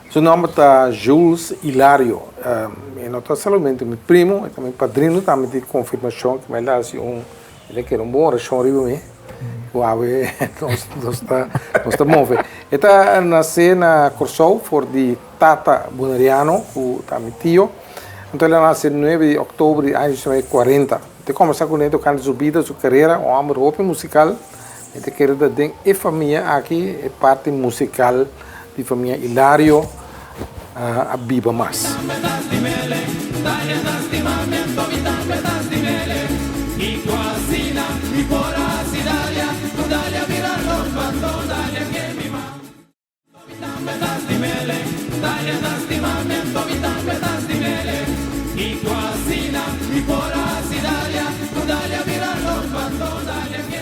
Su nòmber ta Jules Hilario. E no ta solamente mi primo, e ta mi padrino tambe di konfirmashon ku mi a hasi un, el a kere un bon orashon riba mi, ku awe nos ta nos ta move. E ta nase na Kòrsou for di tata boneriano ku ta mi tio. Anto el a nase nuebe di òktober di aña diecinuebe kuarenta. Mi ta kombersá kuné tokante su bida, su karera, un hòmber hopi musikal. Mi ta kere ta den e famia aki e parti musical di famia Hilario a biba mas.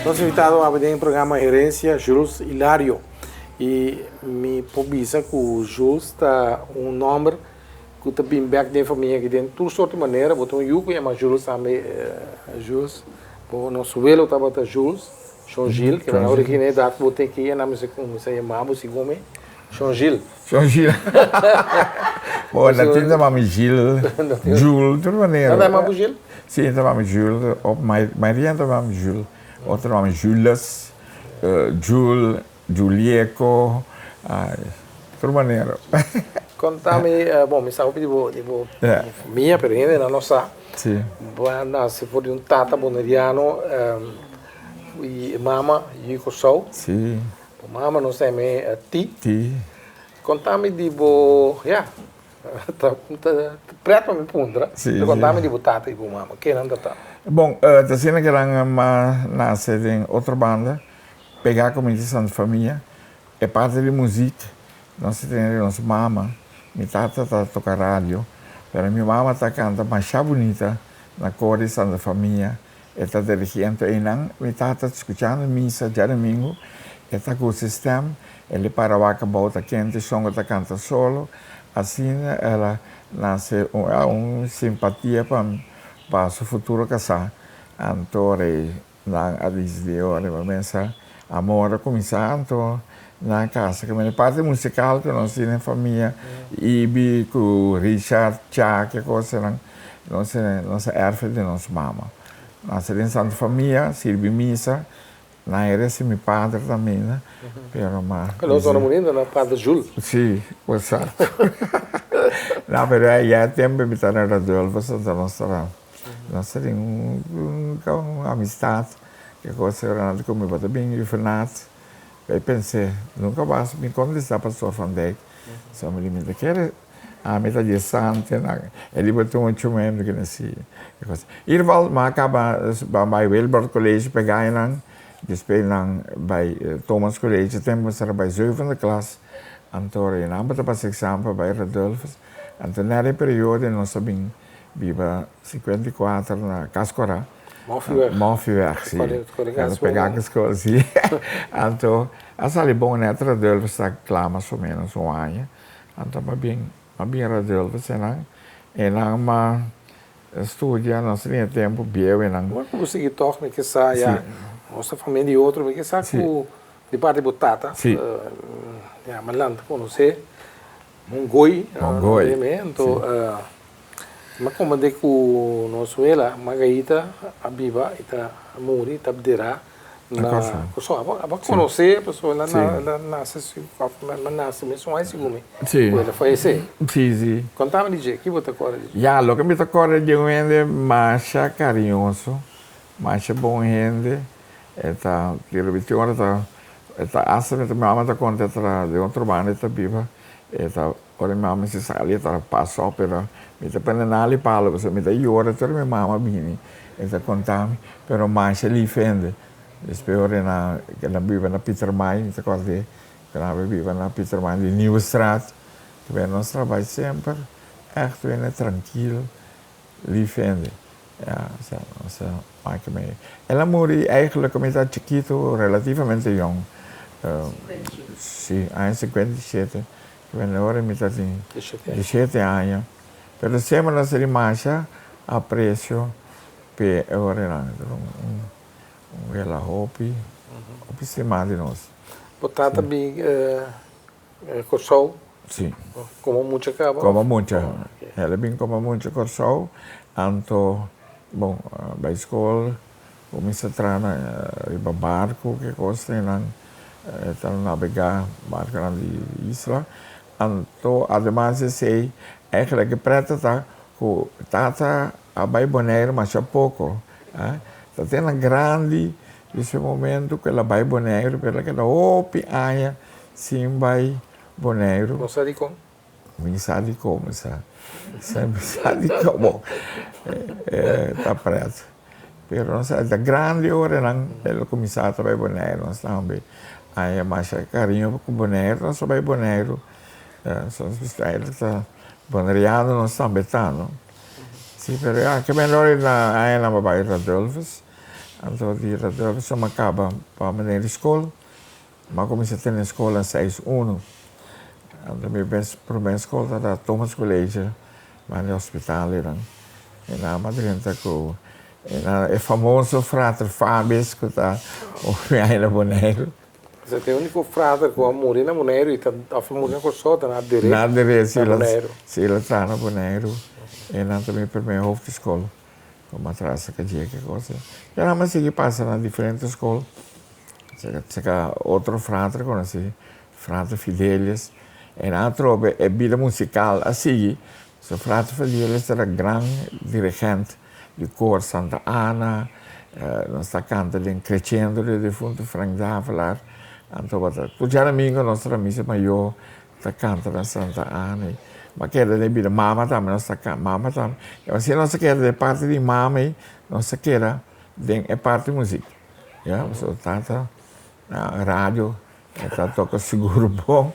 Nos invitado awe den e programa Herencia, Jules Hilario. Y mi por bisa cu Jules ta un nomber cu ta bin bek den famia aki den tur soort di manera. Bo ta un yu cu yama Jules tambe, Jules. Bo nos welo tabata Jules. Shon Gil, ke nan origina edat bo tin ki e nan mester kuminsá yama bo segun mi, Shon Gil. Shon Gil. Bo na tin ta mami Gil, Jul, tur manera. Nan ta yama bo Gil? Si, nan ta yama mi Jul, of mayoria ta yama mi Jul, otro ta yama mi Jules, Jul, Julieco, tur manera. Konta mi, bon mi sa hopi di bo di bo famia, pero hende nan no sa. Bo a nase for di un tata boneriano. I e mama yu Kòrsou. Sí. Bo mama nos ta yam'é Ti. Ti. Konta mi di bo, ya, ta pret pa mi puntra. Sí, sí. Konta mi di bo tata i bo mama, ke nan ta ta? Bon, ta asina ke nan a nase den otro banda, pegá ku mi di Santa Famia. E parti di muzik nos ta tene di nos mama. Mi tata ta toka radio, pero mi mama ta kanta masha bunita na kor di Santa Famia. E ta dirigí anto einan mi tata ta skuchando misa djadumingu, e ta ku su stem, el e para wak abou ta kente shongo ta kanta solo, asina el a nase un simpatia pa pa su futuro kasá, anto rei nan a disidí ora pa mesa amor a kuminsá anto nan a kasa ku mi. Parti musikal ku nos tin den famia, Ibi ku Richard, Cha, ke kosanan. Nos nos a erf'e di nos mama. Nase den Santa Famia, sirbi misa, nan era si mi padre tambe, pero ma. Pero nos ora muriendo na Padre Jules. Si, exacto. No, pero ya e tempo mi ta na Radulphus, anto nos ta nos ta tin un un amistad, ke cosa grandi ku mi bo ta bin Juvenaat, bai pens'e, nunca mas mi contesta Pastor Van Dijk, so mi di mi ta kere. Ami ta dje sante nan. E di bo tin un chumen ki na si. In ieder geval, mi a kaba bai Wilbrod College pa e gainan. Despues nan bai Thomas College. Tempo mi staba bai zevende klas. Anto nan bo ta pasa examen pa bai Radulphus. Anto na e periodo nos a bin biba 54 na Cas Cora. Moffiweg. Moffiweg, si. Pega ku skol, si. Anto a sali bon net Radulphus ta kla mas o menos un aña. Anto mi a bin, mi a bin Radulphus einan, einan mi a studia, nos tenia tempu bieu einan. Ora ku bo sigui tòg mi ke sa ya, nos ta famia di otro, mi ke sa ku di parti bo tata, ya mi a lanta konosé Mongoi, Mongoi, anto mi a komprendé ku nos wela Margarita a biba i ta muri, ta derá Na Kòrsou. Kòrsou. Abo abo konosé e persona el a el a nase si òf el a nase mesun ai segun mi ku el a fayesé. Sí, sí. Konta mi di dje, ki bo ta kòrda di dje? Ya, loke mi ta kòrda di un hende masha kariñoso, masha bon hende. E ta tira bichi ora ta e ta asta mi mama ta konta e ta den otro banda e ta biba e ta ora mi mama si sali e ta pasa op pero mi ta pende nali palo pasobra mi ta yora te ora mi mama bini e ta konta mi pero masha lif hende despues ora nan nan biba na Pietermaai mi ta kòrda ku nan a biba na Pietermaai di Nieuwestraat nos trabai semper ègt wene trankil. Lief hende. Ja, sa, sa maak mee. El a muri eigenlijk mi ta chikito, relativamente jong. Si, aña 57. Bueno, ora mi ta tin 17 aña. Pero semper nos a masha aprecio p'e ora nan. Un, un wela hopi, hopi stima di nos. Bo tata bin Kòrsou. Si. Komo mucha kaba? Komo mucha. El a bin komo mucha Kòrsou, anto bon bai skol, kuminsá traha na riba barku ke kos einan, e ta nabegá barkunan di isla. Anto ademas di esei, eigenlijk e prèt ta ku tata a bai Boneiru masha poko. Ta te na grandi di su momento ku el a bai Boneiru, pero el a keda hopi aña sin bai Boneiru. Bo sa dikon? Mi sa dikon, mi sa. Mi sa dikon. Bo, ta pret. Pero nos a ta grandi ora nan el a kuminsá ta bai Boneiru. Nos tambe haña masha kariño ku Boneiru. Nos a bai Boneiru. Ta boneriano nos tambe ta, no? Si, pero ya, ke men lori na aña nan bai Radulphus. Anto di Radulphus a kaba pa meneer di skol. Mi a kuminsá tene skol na seis unu. Anto mi bes promé skol tabata Thomas College banda di hospital einan. E nan a drenta ku e famoso frater Fabis ku ta hopi aña na Boneiru. Esei ta e úniko frater ku a muri na Boneiru i ta òf a muri na Kòrsou ta na deré Na deré, si na Boneiru. Si, el a traha na Boneiru. Einan ta mi promé hoofdskol. Ku mi a traha saka dje ki kos. I nan mi a sigui pasa na diferente skol. Saka otro frater konosí, frater Fidelius. Einan atrobe e bida musikal a sigui. So frater Fidelius era gran dirigent di kor Santa Ana. Nos ta kanta den Crescendo di difunto Frank Davelaar. Anto tur djadomingo nos ta na misa mayor. Ta kanta na Santa Ana ei. Ma keda den bida mama tambe nos ta kanta, mama tambe. I asina nos a keda den parti di mama ei, nos a keda den e parti muzik. Ya, pasobra tata na radio e ta toka sigur bon,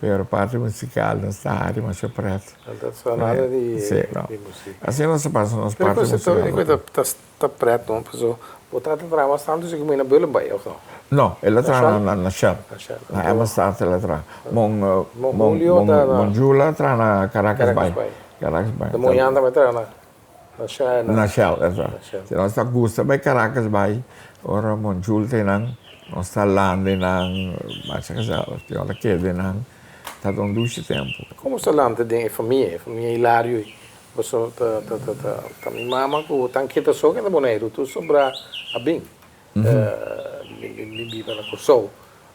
pero parti musikal nos ta hari masha pret. No ta sa nada di muzik. Asina nos a pasa nos parti musikal. Ta pret no, paso bo tata traha mas tantu si ku mi na Bullenbaai of no? No, el a traha na Shell. Na Shell. Na Emmerstraat el a traha. Mon Mon Julio ta na Mon Jula a traha na Caracas Bay. Caracas Bay. Ta Mon Jan tambe traha na Shell. Na Shell el traha. Si nos ta gusta bai Caracas Bay, ora Mon Jul ta einan, nos ta landa einan, masha gezellig. Tin ora keda einan, ta un dushi tempu. Komo sa lanta den e famia, e famia Hilario ei? Paso ta ta ta ta ta mi mama ku tan kita so keda Boneiru tur sobra a bin bin biba na Kòrsou.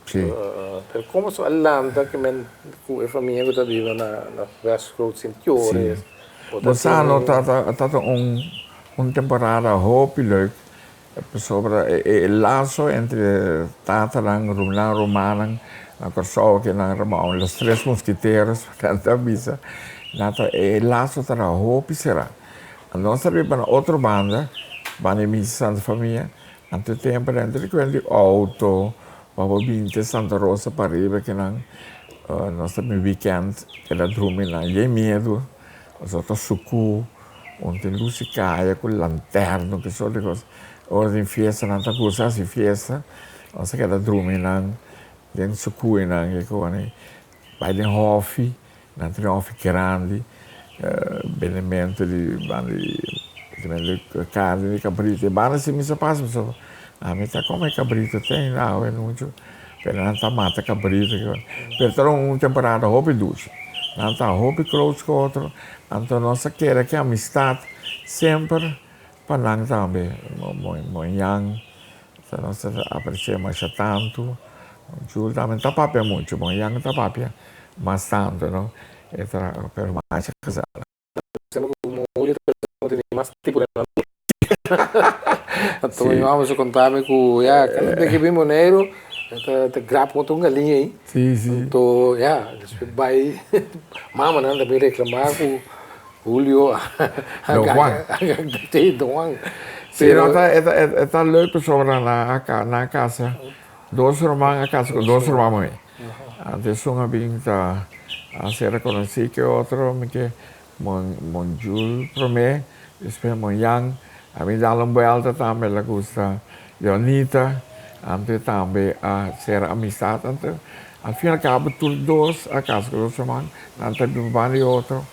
Pero komo so a lanta ke men ku e famia ku ta biba na na West Road Sint Joris. Bo sa no ta ta ta ta un un temporada hopi leuk pasobra e e laso entre tatanan rumannan rumannan na Kòrsou ke nan ruman los tres mosquiteros nan ta bisa nan ta e laso ta hopi será. Nos ta biba na otro banda, banda di misa Santa Famia, anto e tempo nan ta rikuerda di outo pa bo bin te Santa Rosa pariba kinan nos ta bin weekend keda drumi nan yen miedu pasobra ta suku un tin lus di kaya ku lanterno ki sort di kos ora tin fiesta nan ta gusta hasi fiesta nos ta keda drumi nan den suku einan kiko bai den hofi. Nan tin un hofi grandi, bendementu di banda di karni di kabritu. E banda si mi sa pasa pasobra ami ta kome kabritu te ainda awe muchu, pero nan ta mata kabritu. Pero ta un temporada hopi dushi. Nan ta hopi close ku otro, anto nos a kere ki amistat semper pa nan tambe. Moñan nos ta aprecia masha tantu. Jul tambe ta papia muchu, Moñan ta papia. Mas tanto no e ta pero masha gezellig. Sema ku Julio ta tene mas tipo den nan Anto mi mama su konta mi ku ya kada bes ke bin Boneiru e ta ta grap kontra un galiña ei. Si si. Anto ya despues bai mamanan ta bin reklama ku Julio a Don Juan. Si Don Juan. Si no ta e ta leuk pasobra nan a kasa dos ruman a kasa ku dos ruman muhé. Antes un a bin ta hacer reconoci ke otro mi ke mon mon Jul prome despues mon Jan a bin dal un buelta tambe el a gusta Leonita antes tambe a cera amistad anto al fin al cabo tur dos a casa cu dos herman nan ta biba banda di otro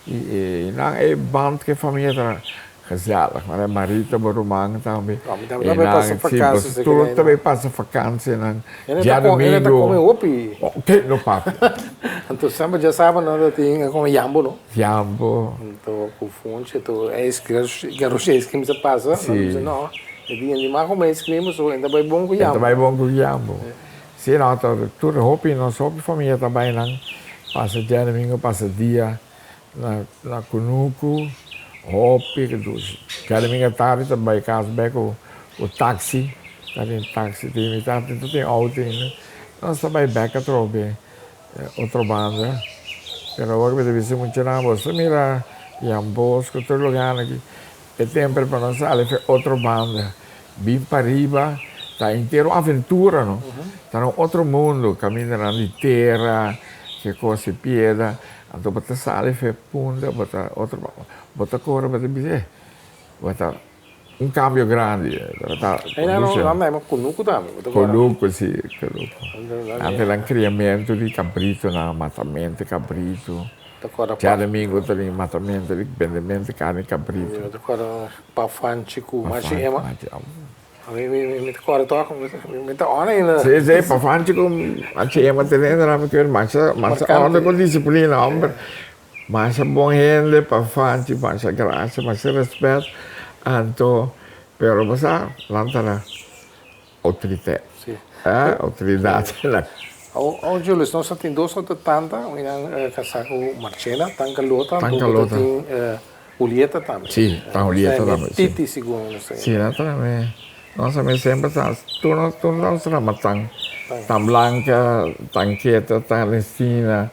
y nan e band ke famia ta. Gezellig, maar Marita bo ruman tambe. No, mi tambe ta bay pasa vakantie zeker. Tur ta bay pasa vakantie nan. Djadomingo. Ene ta come hopi. Oké, no papia. Anto semper djasabra nan ta tin come yambo no? Yambo. Anto ku funchi, anto ice cream, garoshi ice cream sa pasa. Si. Nan bisa no, e dia di mas come ice cream pasobra e ta bay bon ku yambo. E ta bay bon ku yambo. Si no, tur hopi, nos hopi famia ta bay nan pasa djadomingo, pasa dia. Na kunuku hopi ku dushi. Djadumingu tardi ta bai kas bek ku taksi. Ta tin taksi tin mi tata ta tin outo ainda. Nos ta bai bek atrobe otro banda. Pero awor mi ta bisa muchanan bo sa mira Jan Bosco tur lugarnan aki e temper pa nos sali fe otro banda bin pariba ta henter un aventura no. Ta na un otro mundo kamindanan di tera ke kos di piedra. Anto bo ta sali fe punta, bo ta otro bo ta kore bo ta bisa eh, bo ta un kambio grandi. Ei nan nan nan kunuku tambe bo ta kore. Kunuku si, kunuku. Antes nan kriamentu di kabritonan, matamentu di kabrito. Ta kore pa. Djadumingu ta bin matamentu di bendementu di karni kabrito. Ta kore pa Fanchi ku Machi Emma. Mi ta kòrda tòg, mi ta òrda ainda. Sí, sí, pa Fanchi ku Machi Emma tene na mi kier masha, masha òrda ku disiplina, hòmber. Masha bon hende pa Fanchi, masha grasia, masha rèspèt. Anto, pero bo sa, nan ta na outoritet. Sí. Eh, outoridat. Awor Julius, nos a tin dos otro tanta, mi nan kasá ku Marchena, Tanka Lota, Tanka Lota. Tin Julieta tambe. Sí, ta Julieta tambe. Titi segun nos ta. Sí, nan tambe. Nos tambe semper ta, tur nos, tur nos rama tan, tan Blanca, tan Keta, tan Ernestina,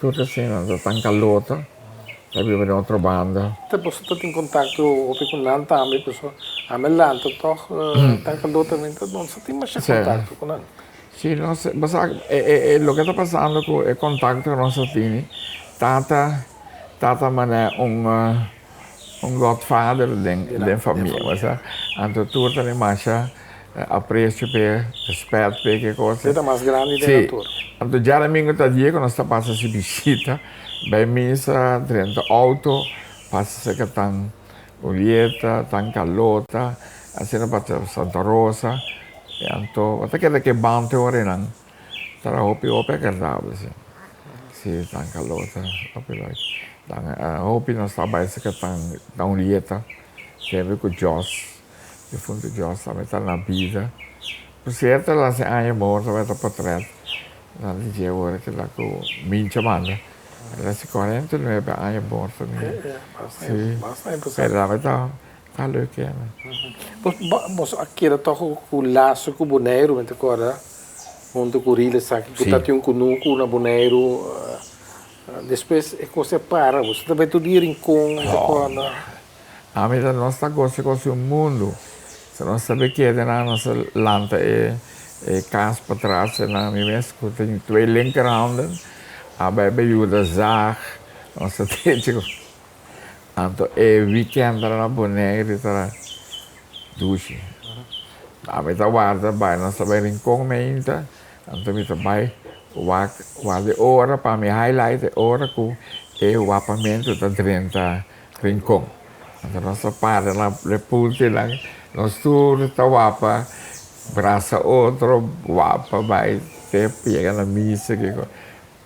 tur ta asina, ta tan Carlota, ta biba den otro banda. Ta boso ta tin contacto hopi cu nan tambe, pasobra ami a lanta toch tan Carlota mi ta, no sa tin masha contacto cu nan. Sí, nos, bo sa, e loke ta pasando cu e contacto cu nos a tini, tata. Tata manera un un godfather den den famia bo sa anto tur ta den masha aprecio p'e respet p'e ke cosa E ta mas grandi den nan tur. Si anto djadomingo ta dia ku nos ta pasa si bishita bai misa drenta auto pasa serka tan Julieta tan Carlota asina pasa Santa Rosa anto bo ta keda ke bante ora einan. Ta hopi hopi agradabel si. Si tan calor ta hopi leuk. Dan hopi nos ta bai cerca tan tan Julieta semper cu Jos. Difunto Jos tambe ta na bida. Por cierto el hace aña morto tabata potret nan di dje ora kila cu Mincha manda. El hace 49 aña morto mi. Si. Pero tambe ta ta leuk kende. Boso a keda toch cu lazo cu Boneiru mi ta corda. Huntu ku Rile esaki ku ta tin un kunuku na Boneiru. Despues e kos a para. Boso ta bai tur dia Rincon, ta kòrda. Ami ta nos ta gosa kos di un mundu. Si nos ta be keda nan nos a lanta e e kas patras nan mi mes ku tin twee linkerhanden a bai bai yuda zaag nos ta techi ku anto e weekend na Boneiru ta Dushi. Ami ta warda bai, nos ta bai Rincon meinta, anto mi ta bai wak warda e ora pa mi highlight e ora ku e wapamentu ta drenta Rincon. Anto nos ta para na e puntinan, nos tur ta wapa, brasa otro, wapa bai te yega na misa kiko.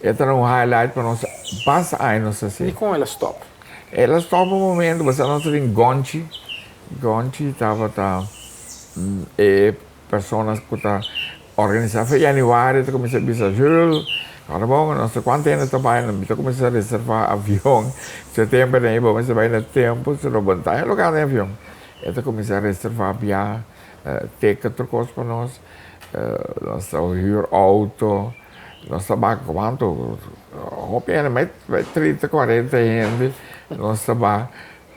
E ta un highlight pa nos basta aña nos ta hasi. Dikon el a stop? El a stop un momento pasobra nos ta tin Gonchi. Gonchi tabata e persona ku ta organisa fe januari ta kuminsá bisa Jules ora bon no sé kuantu hende ta bai mi ta kuminsá reserva avion setember den bo mester bai na tempu si no bo no ta haña lugar den avion e ta kuminsá reserva bia teken tur kos pa nos nos ta hür outo. Nos ta ba kuantu? Hopi hende, mai 30, 40 hende nos ta ba.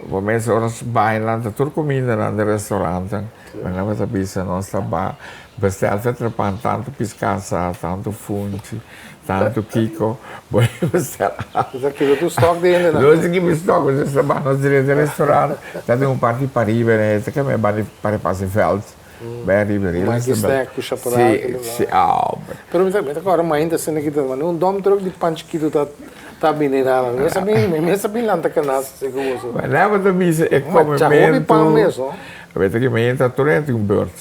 Bo mes ora nos bai nan ta tur kumindanan den restauranten. Mi nan ta bisa nos ta ba bestel ta trepan tantu piskasa, tantu funchi, tantu kiko. Bo a bestel. Nos a kiba tur stok di hendenan. Nos a kiba stok, nos ta ba nos drenta restaurant. Ta tin un parti pariba, ta kende banda di Paseveld. Very, very. Mike snack ku chaparral. Si, si. Oh. Pero mi ta, mi ta kòrda mainta asina ki ta manda un dòm trùk di pan chikitu ta Ta bini nada. Mi mester bin, mi mester bin lanta kanas segun boso. Ma nan bo ta bisa e Ma cha hopi pan komementu. mes, no? Wete ki mi entra tur hende tin un beurt.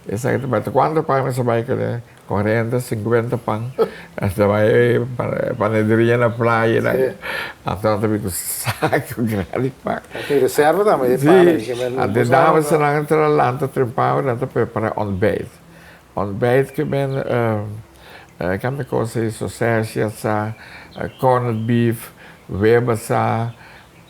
Esaki ta bai ta kuantu pan mester bai kende? Kuarenta, sinkuenta pan. Hasta bai panaderia na playa nan. Anto nan ta bin ku saku grandi pan. Tin reserva tambe di pan Si. Anto e damesnan ta lanta trempan nan ta prepara ontbijt. Ontbijt ke men kende kos ei sosesje sa, corned beef, weba sa,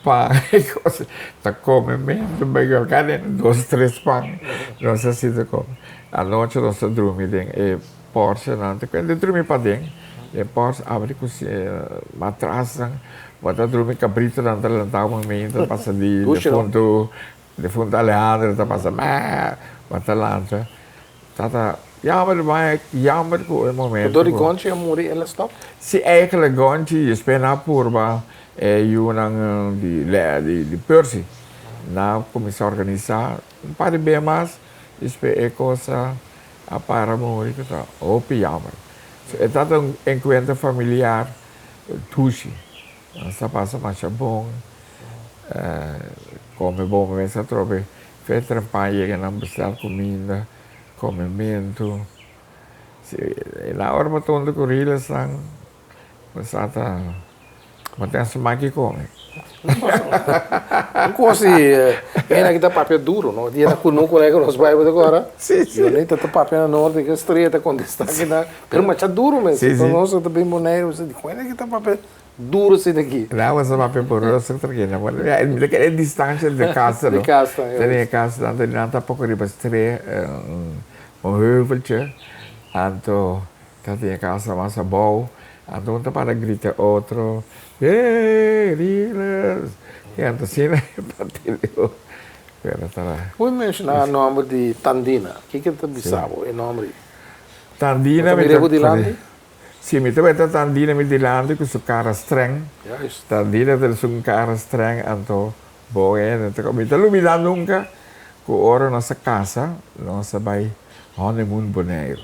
pan e kos ei. Ta kome mento bai kada hende dos tres pan nos a sinta kome. Anochi nos ta drumi den e porch nan ta kende drumi paden den porch abri ku matrasnan bo ta drumi kabritonan ta lanta un momento pasa di defuntu Defuntu Alejandro ta pasa meh, bo ta lanta. Tata, jammer maar, jammer ku e momento. Dor di Gonchi a muri el a stop? Si, eigenlijk Gonchi despues nan a purba e yunan di di Percy. Nan a kuminsá organisá un par di bes mas, despues e kos a para muri ku ta hopi jammer. So e tabata un enkuentro familiar dushi. Nos ta pasa masha bon. Come bon mes atrobe fe trempan yega nan bestel cuminda, comemento. Si e na ora bo ta hunto cu Riles-nan bo sa ta bo ten smak di come. Un cos di hende aki ta papia duro no, di na cunucu cu nos bai bo ta cora? Si si. Yonita ta papia na norte cu stria ta contesta kinan, pero masha duro mes. Si si. Nos ta bin Boneiru bo sa di cu hende aki ta papia Duro si daki. Nan a papia por rustig trankilo. Mi ta kere e distancia di casa no. Di casa, ja. Tene e casa nan nan ta poko riba stre un heuveltje. Anto ta tin e casa mas abou. Anto un ta para grita otro, Hey, Riles! I anto asina e parti. Pero ta. Bo menshona nomber di Tandina. Kiko ta bisa bo e nomber ei? Tandina mi ta. Bo ta mira bo dilanti? Si, mi tabata Tandina mi dilanti ku su kara streng. Juist. Tandina ta su kara streng anto bo hende ta mi ta lubida nunka ku ora nos a kasa nos a bai honeymoon Boneiru.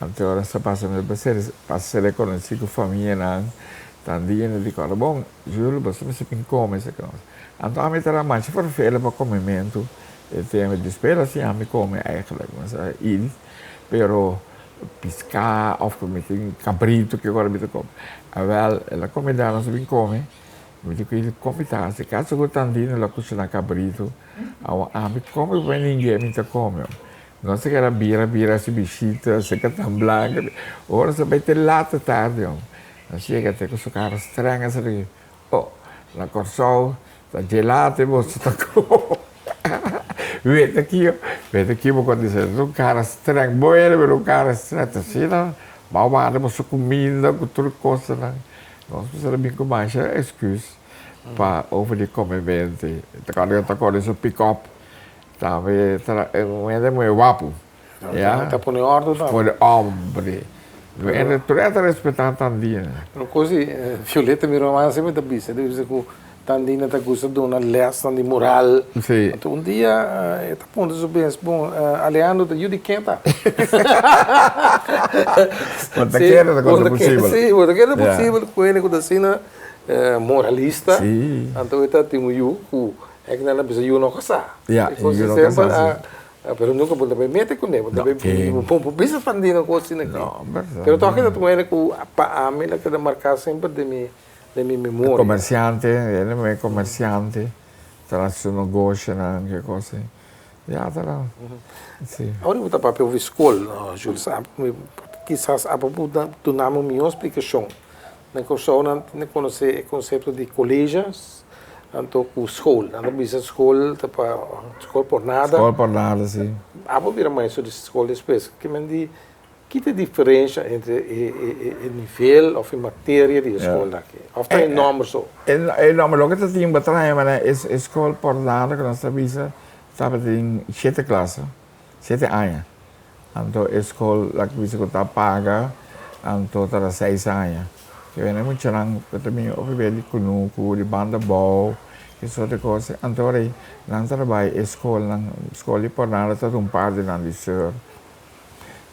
Anto ora nos a pasa nos a ser rekonosí ku famianan Tandina di kòrda bon Julio boso mester bin kome esaki nos. Anto ami ta masha fervele pa komementu e tempu despues a siña mi kome eigenlijk nos a ir pero Piská òf ku mi tin kabritu ke ora mi ta kome. Awèl, el a komendá nos bin kome. Mi di ku el, Kon mi ta hasi? Kasi ku Tandino lo a kushiná kabritu. Awa ami kome ku ningué mi ta kome. Nos a keda bira bira hasi bishita, seka tan blanka. Ora nos a bai te lata tardi. Nos yega te ku su kara strèng asina. Oh, na Kòrsou ta gelati boso ta kome. Wete aki, wete aki bo por bisa un kara streng, bo hende bira un kara streng, ta asina bo a warda boso kuminda ku tur kosnan. Nos mester a bin ku masha excuse pa over di komemente. Ta kòrda ta kòrda su pick up tambe ta un hende muy wapu. Ya. Ta pone ordu tambe. Pone hombre. Hende tur ta respetá Tandina. Pero kos di Violeta mi ruman semper ta bisa, ta bisa ku Tandina ta gusta duna lèsnan di moral. Sí. Anto un dia e ta puntra su bes, bon, Alejandro ta yu di ken ta? Bo ta kere ta konta posibel. Sí, bo ta kere ta posibel ku hende ku ta asina moralista. Sí. Anto e ta tin un yu ku e nan a bisa yu no kasá. Ya, yu no kasá, sí. Pero nunca bo ta bay mete cu ne, bo ta bay bo bisa Tandina cu asina aki. No, berdad. Pero toch ta un hende cu pa ami la keda marca semper den mi den mi memoria. Comerciante, hende muhe comerciante, ta haci su negoshonan, ke cos así. Ya ta la, si. Ora bo ta papia over scol, Jules, kisas abo por duna mi un mihor splicacion. Na Kòrsou nan tin a konosé e konsepto di kolegios anto ku skol. Nan ta bisa skol ta pa skol por nada. Skol por nada, si. Abo bira maestro di skol despues. Ke men di ki ta e diferensha entre e nivel òf e materia di e skol aki? Òf ta e nòmber so? E nòmber. Loke ta tin bo traha manera e skol por nada ku nos ta bisa tabatin shete klase, shete aña. Anto e skol la ku bisa ku ta paga anto ta na seis aña. Ke bene muchanan ku ta bini hopi bia di kunuku, di banda bou, e sort di kos. Anto ora ei nan ta bai e skolnan, skol di pornada ta un par di nan di seur,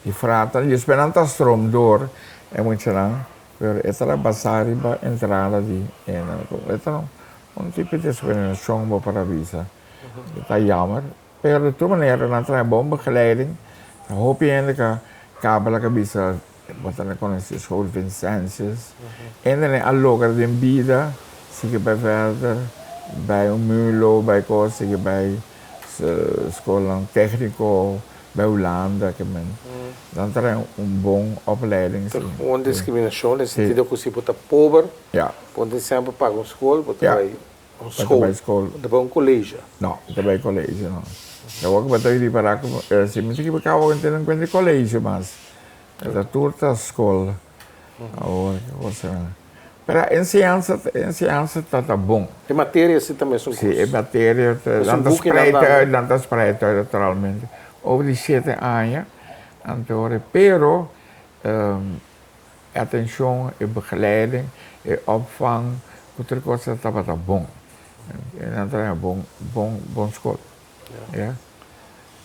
di frata. Despues nan ta strom door e muchanan. Pero e ta basá riba entrada di hende. E ta un tipo di diskriminashon bo por a bisa. E ta jammer. Pero di tur manera nan traha bon begeleiding. Ta hopi hende ka kaba laga bisa bo ta na konosé school Vincentius. Hende a logra den bida sigui bai verder, bai un mulo, bai kos, sigui bai skolnan tékniko. Bij Hulanda ke men nan trae un bon opleiding si. Un discriminacion den sentido cu si bo ta pober bo no tin semper paga un school bo ta bay un school bo ta bay un colegio. No bo ta bay colegio no. Awor cu bo ta ripara cu si mi ta equivoca awor no tene cuenta di colegio mas ta tur ta school awor ki cosa. Pero enseñansa enseñansa ta ta bon. E materia si ta mesun kos. Si, e materia ta nan ta spreid uit, nan ta spreid uit naturalmente. Over di shete aña, anto pero e atencion, e begeleiding, e opvang, ku tur kos ta tabata bon. Nan ta haña bon bon bon skol. Ya.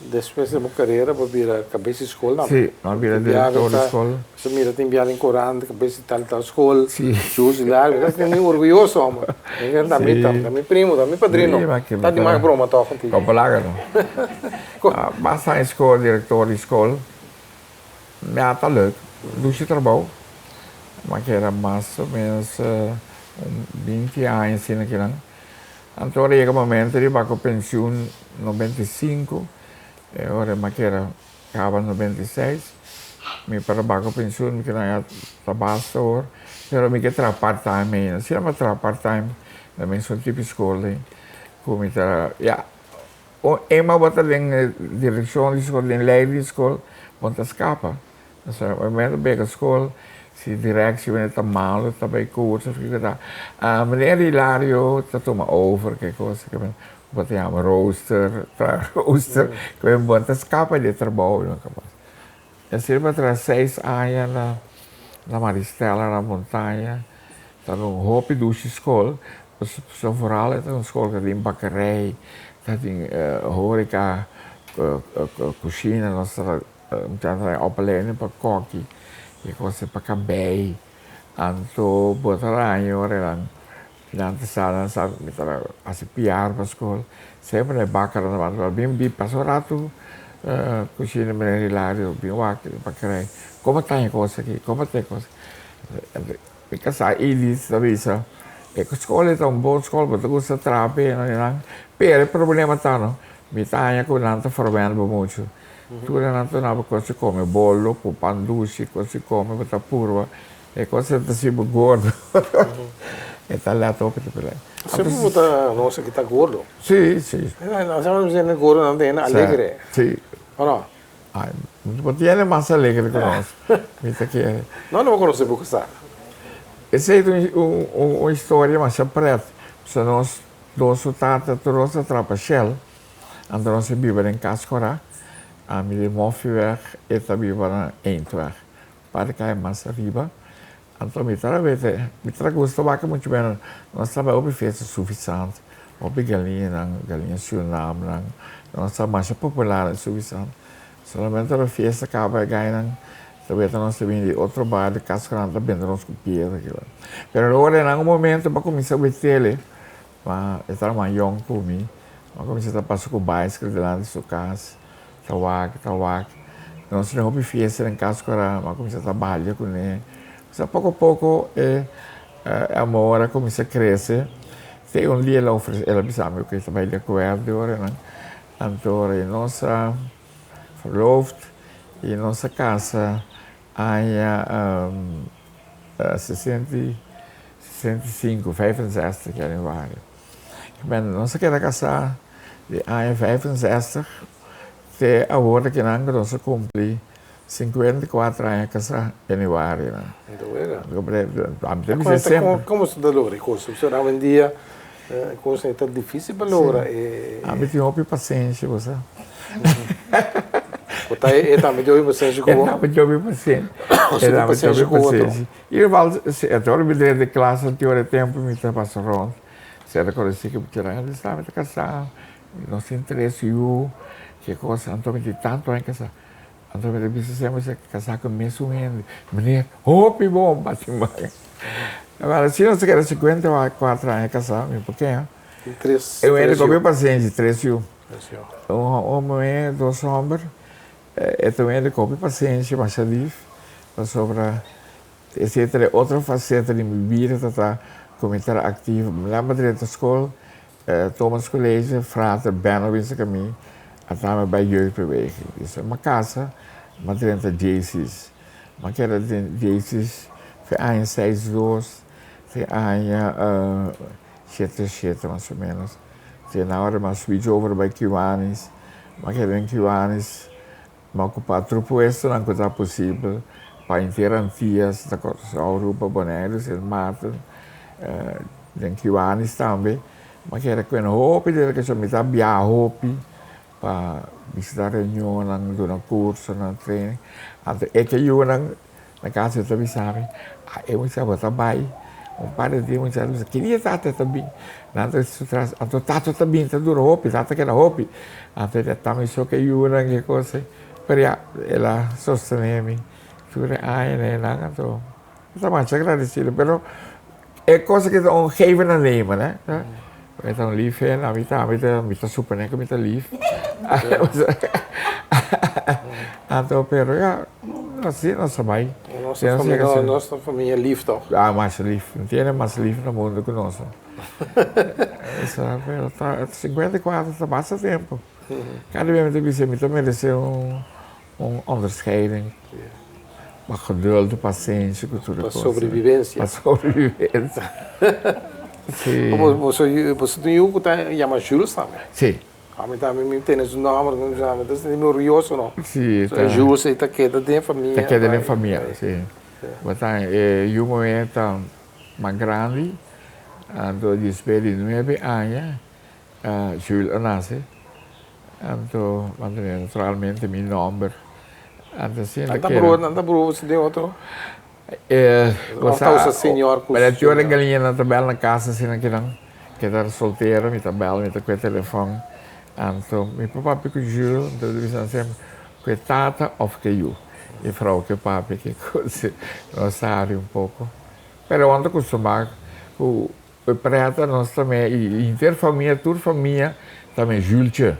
Despues di bo carera bo bira cabes di school nan? Si, mi a bira director di school. Bo mira tin bia den corant cabes di tal tal school. Si. Jules Hilario, mi ta sinti orguyoso homber. Ta mi ta mi primo, ta mi padrino. Ta di mas broma toch contigo. Con palaga no. Basta high school, director di school. Ya ta leuk, dushi trabou. Mi a keda mas o menos un binti aña asina kinan. Anto ora yega momento di bai ku pensioen 95, e ora mi a keda kaba 96, mi para bai ku pensioen mi keda ya ta basta awor, pero mi ke traha part time ainda. Si mi a traha part time na mesun tipo di skol ei ku mi ta ya ema bo ta den direkshon di skol, den lei di skol, bo no ta skapa. Pasobra ora mi a bega skol, si directie wanneer ta malo ta bay curso of kiko ta, meneer Hilario ta tuma over ke cosa ke men bo ta yama rooster, traha rooster, ke men bo ta scapa di e trabou no kapas. E sirbi pa traha seis aña na na Maristella na Montaña, ta un hopi dushi skol, pasobra vooral e ta un skol ku tin bakerij, ta tin horeca, kushina nos ta. Mi ta traha opleiding pa koki i kos pa kabei. Anto bo ta raña ora nan nan ta sa nan sa mi ta hasi piar pa skol. Semper e bakanan ta bati bin bin pasa un ratu kushina meneer Hilario bin wak pa krai komo ta e kos aki komo ta e kos aki. Mi kasá Edith ta bisa e skol ei ta un bon skol bo ta gusta traha p'e nan pero e problema ta no mi ta haña ku nan ta forwèn bo muchu. Tur e nan ta naba kos di kome bolo ku pan dushi, kos di kome bo ta purba e kos e ta hasi bo gordo. E ta lèt hopi ta pelea. Semper bo ta nos aki ta gordo. Si, si. Nos a bisa hende gordo nan ta hende alegre. Si. O no? Ay, bo ta hende mas alegre ku nos, mi ta kere. No, no bo konosé bo kasá. Esei ta un historia masha pret. Pasobra nos dos su tata tur nos a trapa Shell. Anto nos a biba den Cas Cora, ami den Moffiweg, e ta biba na Eindweg, par kai mas ariba. Anto mi ta wete, mi ta gusta wak muchu beno, nos ta bai hopi fiesta Suffisant, hopi galiñanan, galiña Surinamnan, nos ta masha popular den Suffisant. Solamente ora fiesta kaba e gainan ta wete nos ta bini di otro bario, Cas Cora nan ta benta nos ku piedra kila. Pero ora nan un momento bo a kuminsa wetele. Ma e ta mas yong ku mi. Mi a kuminsá ta pasa ku baisikl dilanti su kas, ta wak, ta wak. Nos tene hopi fiesta den kas ku era, mi a kuminsá ta balia kuné. Sa poko poko e amor a kuminsá krese. Te un dia el a ofresé, el a bisa mi ku e ta bai di akuerdo ora nan. Anto ora nos a verloofd i nos a kasa aña 65, 65 januari. Ben, nos a keda kasá di aña 65 te awor aki nan ku nos a kumpli 54 aña kasá januari nan. Komo su ta logra e kos? Pasobra awendia e kos ta difísil pa logra e. Ami tin hopi pasenshi bo sa. Bo ta e tambe tin hopi pasenshi ku bo? E tambe tin hopi pasenshi. E tambe tin hopi pasenshi. Igual si e ora mi drenta e klas anti ora e tempu mi ta pasa rond. Si e ta konosí ku mi ta sa mi ta kasá, nos tin tres yu, ke kos anto mi tin tantu aña kasá. Anto mi ta bisa semper si a kasá ku e mesun hende, meneer, hopi bon bati man. Awor si nos ta keda 54 aña kasá, mi por keha. Tin tres E hende yu. ku hopi pasenshi, tres yu. Tres yu. Un muhé, dos hòmber. E ta un hende ku hopi pasenshi, masha lif, pasobra esei ta e otro faseta di mi bida ta ta ku mi ta aktivo. Mi lamba drenta skol, Thomas College, frater Benno bisa ku mi a traha mi bai jeugdbeweging. Bisa mi a kasa, mi a drenta Jaycees. Mi a keda den Jaycees fe aña seis dos te aña shete shete mas o menos. Te na ora mi a switch over bai Kiwanis. Mi a keda den Kiwanis, mi a okupá tur puestonan ku ta posibel pa henter Antias, ta Kòrsou, Aruba, Boneiru, Sint Maarten. Den Kiwanis tambe. Mi a keda ku e hopi dedikashon. Mi ta biaha hopi pa bisitá reunionnan, duna kursonan, training. Anto e ke yunan na kas yo ta bisa mi, a e mucha bo ta bai un par di dia mucha ta bisa ki dia tata ta bin? Nan ta su tras, anto tata ta bin ta dura hopi, tata keda hopi. Anto e ta mi so ke yunan ke kos ei. Pero ya, el a sostené mi tur e añanan einan anto mi ta masha agradesido. Pero e kos aki ta un geven en nemen, hè. E ta un lief hende, ami tambe ta, mi ta suponé ku mi ta lief. Anto, pero ya, asina nos a bai. Nos ta famia, nos ta famia lief toch? Ah, mas lief. No tiene mas lief na mundo ku nos. Esa, pero ta, 54 ta basta tempo. Kada bia mi ta bisa, mi ta meresé un Un onderscheiding pa geduld, pasenshi ku tur e Pa kos. sobrevivencia. Pa sobrevivencia. Si. Boso boso tin yu ku ta yama Jules tambe? Si. Ami tambe mi tene su nomber, mi ta sinti mi orguyoso no. Si. So Jules ei ta keda den famia. Ta keda den famia, si. Bo ta e yu muhé ta mas grandi, anto despues di nuebe aña Jules a nase. Anto mantené naturalmente mi nomber. Anto asina Nan ta keda. broer, nan ta broer boso den otro? Bo Of ta sa, usa señor ku Pero e señor? ora galiña nan ta bel na kas asina kinan, ke ta soltero, mi ta bel, mi ta kue telefòn. Anto mi por papia ku Jules, anto mi ta bisa nan semper, ku e tata òf ku e yu. E frou ke papia ke kos, nos sa hari un poko. Pero awor ta kustumá ku E preta nos ta me i henter famia tur famia ta me Jultje.